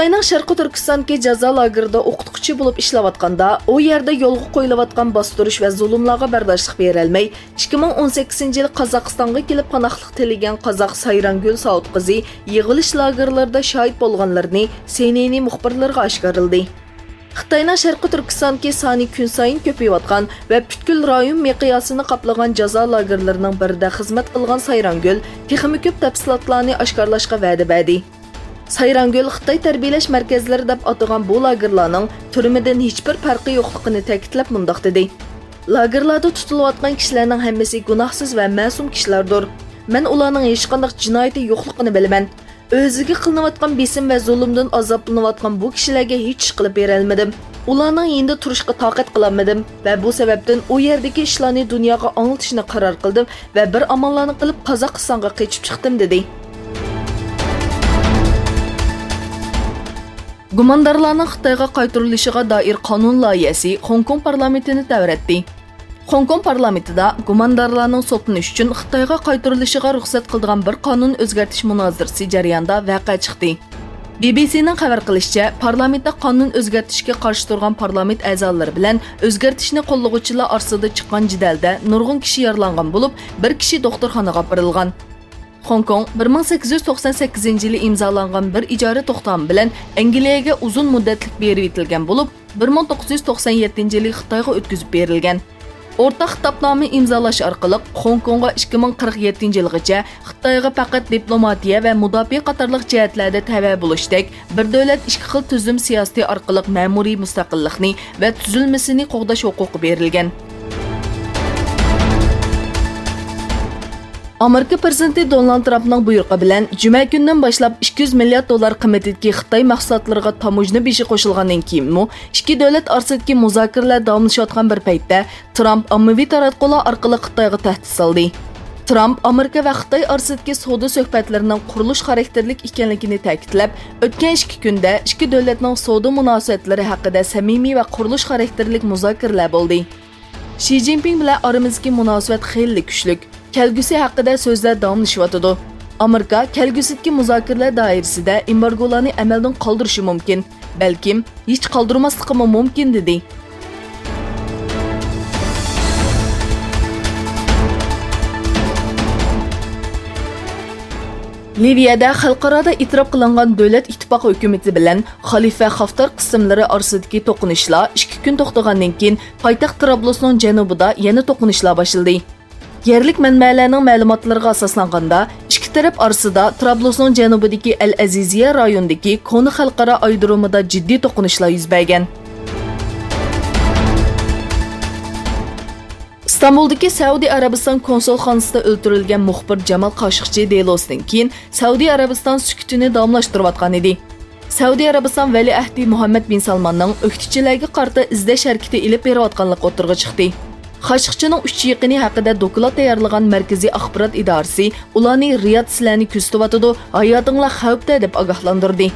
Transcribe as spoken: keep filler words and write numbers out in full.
خىتاينىڭ شەرقىي تۈركىستاندىكى جازا لاگېرىدا ئوقۇتقۇچى بولۇپ ئىشلەۋاتقاندا، ئۇ يەردە يولغا قويۇلۇۋاتقان باستۇرۇش ۋە زۇلۇملارغا بەرداشلىق بېرەلمەي، ئىككى مىڭ ئون سەككىزىنچى يىلى قازاقىستانغا كېلىپ پاناھلىق تىلىگەن قازاق سايرانگۈل ساۋۇت قىزى يىغىۋېلىش لاگېرلىرىدا شاھىت بولغانلىرىنى سىئېنئېن مۇخبىرلىرىغا ئاشكارىلىدى. خىتاينىڭ شەرقىي تۈركىستاندىكى سانى كۈنسايىن كۆپىيىۋاتقان ۋە پۈتكۈل رايون مىقياسىنى قاپلىغان جازا لاگېرلىرىنىڭ بىرىدە خىزمەت قىلغان سايرانگۈل تېخىمۇ كۆپ تەپسىلاتلارنى ئاشكارىلاشقا ۋەدە بەردى. سايرانگۈل خىتاي تەربىيەلەش مەركەزلىرى دەپ ئاتىغان بۇ لاگېرلارنىڭ تۈرمىدىن ھېچبىر پەرقى يوقلۇقىنى تەكىتلەپ مۇنداق دېدى: «لاگېرلاردا تۇتۇلۇۋاتقان كىشىلەرنىڭ ھەممىسى گۇناھسىز ۋە مەسۇم كىشىلەردۇر. مەن ئۇلارنىڭ ھېچقانداق جىنايىتى يوقلۇقىنى بىلىمەن. ئۆزىگە قىلىنىۋاتقان بېسىم ۋە زۇلۇمدىن ئازابلىنىۋاتقان بۇ كىشىلەرگە ھېچ ئىش قىلىپ بېرەلمىدىم. ئۇلارنىڭ يېنىدا تۇرۇشقا تاقەت قىلالمىدىم ۋە بۇ سەۋەبتىن ئۇ يەردىكى ئىشلارنى دۇنياغا ئاڭلىتىشنى قارار قىلدىم ۋە بىر ئاماللارنى قىلىپ قازاقىستانغا قېچىپ چىقتىم» دېدى. گۇماندارلارنىڭ خىتايغا قايتۇرۇلۇشىغا دائىر قانۇن لايىھەسى خوڭكوڭ پارلامېنتىنى تەۋرەتتى. خوڭكوڭ پارلامېنتىدا گۇماندارلارنىڭ سوتلىنىشى ئۈچۈن خىتايغا قايتۇرۇلۇشىغا رۇخسەت قىلىدىغان بىر قانۇن ئۆزگەرتىش مۇنازىرىسى جەريانىدا ۋەقە چىقتى. بى بى سىنىڭ خەۋەر قىلىشىچە، پارلامېنتتا قانۇن ئۆزگەرتىشكە قارشى تۇرغان پارلامېنت ئەزالىرى بىلەن ئۆزگەرتىشنى قوللىغۇچىلار ئارىسىدا چىققان جېدەلدە نۇرغۇن كىشى يارىلانغان بولۇپ، بىر كىشى دوختۇرخانىغا ئاپىرىلغان. خوڭكوڭ بىر مىڭ سەككىز يۈز توقسان سەككىزىنچى يىلى ئىمزالانغان بىر ئىجارە توختامى بىلەن ئەنگلىيەگە ئۇزۇن مۇددەتلىك بېرىۋېتىلگەن بولۇپ، بىر مىڭ توققۇز يۈز توقسان يەتتىنچى يىلى خىتايغا ئۆتكۈزۈپ بېرىلگەن. ئورتاق خىتابنامە ئىمزالاش ئارقىلىق خوڭكوڭغا ئىككى مىڭ قىرىق يەتتىنچى يىلغىچە خىتايغا پەقەت دىپلوماتىيە ۋە مۇداپىئە قاتارلىق جەھەتلەردە تەۋە بولۇشتەك بىر دۆلەت ئىككى خىل تۈزۈم سىياسىتى ئارقىلىق مەمۇرىي مۇستەقىللىقنى ۋە تۈزۈلمىسىنى قوغداش ھوقۇقى بېرىلگەن. ئامېرىكا پىرېزىدېنتى دونالد ترامپنىڭ بۇيرۇقى بىلەن جۈمە كۈنىدىن باشلاپ ئىككى يۈز مىليارد دوللار قىممىتىدىكى خىتاي مەھسۇلاتلىرىغا تاموژنا بېجى قوشۇلغاندىن كېيىنمۇ ئىككى دۆلەت ئارىسىدىكى مۇزاكىرىلەر داۋاملىشىۋاتقان بىر پەيتتە، ترامپ ئاممىۋى تاراتقۇلار ئارقىلىق خىتايغا تەھدىت سالدى. ترامپ ئامېرىكا ۋە خىتاي ئارىسىدىكى سودا سۆھبەتلىرىنىڭ قۇرۇلۇش خاراكتېرلىك ئىكەنلىكىنى تەكىتلەپ، ئۆتكەن ئىككى كۈندە ئىككى دۆلەتنىڭ سودا مۇناسىۋەتلىرى ھەققىدە سەمىمىي ۋە قۇرۇلۇش خاراكتېرلىك مۇزاكىرىلەر بولدى. شى جىنپىڭ بىلەن ئارىمىزدىكى مۇناسىۋەت خېلىلا كۈچلۈك. كەلگۈسى ھەققىدە سۆزلەر داۋاملىشىۋاتىدۇ. ئامېرىكا كەلگۈسىدىكى مۇزاكىرىلەر دائىرىسىدە ئېمبارگولارنى ئەمەلدىن قالدۇرۇشى مۇمكىن، بەلكىم ھېچ قالدۇرماسلىقىمۇ مۇمكىن، دېدى. لىۋىيەدە خەلقئارادا ئېتىراپ قىلىنغان دۆلەت ئىتتىپاقى ھۆكۈمىتى بىلەن خەلىپە خافتار قىسىملىرى ئارىسىدىكى توقۇنۇشلار ئىككى كۈن توختىغاندىن كېيىن، پايتەخت ترابلۇسنىڭ جەنۇبىدا يەنە توقۇنۇشلار باشلىدى. يەرلىك مەنبەلەرنىڭ مەلۇماتلىرىغا ئاساسلانغاندا، ئىككى تەرەپ ئارىسىدا ترابلۇسنىڭ جەنۇبىدىكى ئەل ئەزىزىيە رايونىدىكى كونا خەلقئارا ئايرودرومىدا جىددىي توقۇنۇشلار يۈز بەرگەن. ئىستانبۇلدىكى سەئۇدى ئەرەبىستان كونسۇلخانىسىدا ئۆلتۈرۈلگەن مۇخبىر جامال قاشۇقچى دېلوسىدىن كېيىن، سەئۇدى ئەرەبىستان سۈكۈتىنى داۋاملاشتۇرۇۋاتقان ئىدى. سەئۇدى ئەرەبىستان ۋەلىئەھدى مۇھەممەد بىن سالماننىڭ ئۆكتىچىلەرگە قارىتا ئىزدەش ھەرىكىتى ئېلىپ بېرىۋاتقانلىقى ئوتتۇرىغا چىقتى. خاشىقچىنىڭ ئۈچ يېقىنى ھەققىدە دوكلات تەييارلىغان مەركىزىي ئاخبارات ئىدارىسى ئۇلارنى «رىياد سىلەرنى كۆزىتىۋاتىدۇ، ھاياتىڭلار خەۋپتە» دەپ ئاگاھلاندۇردى.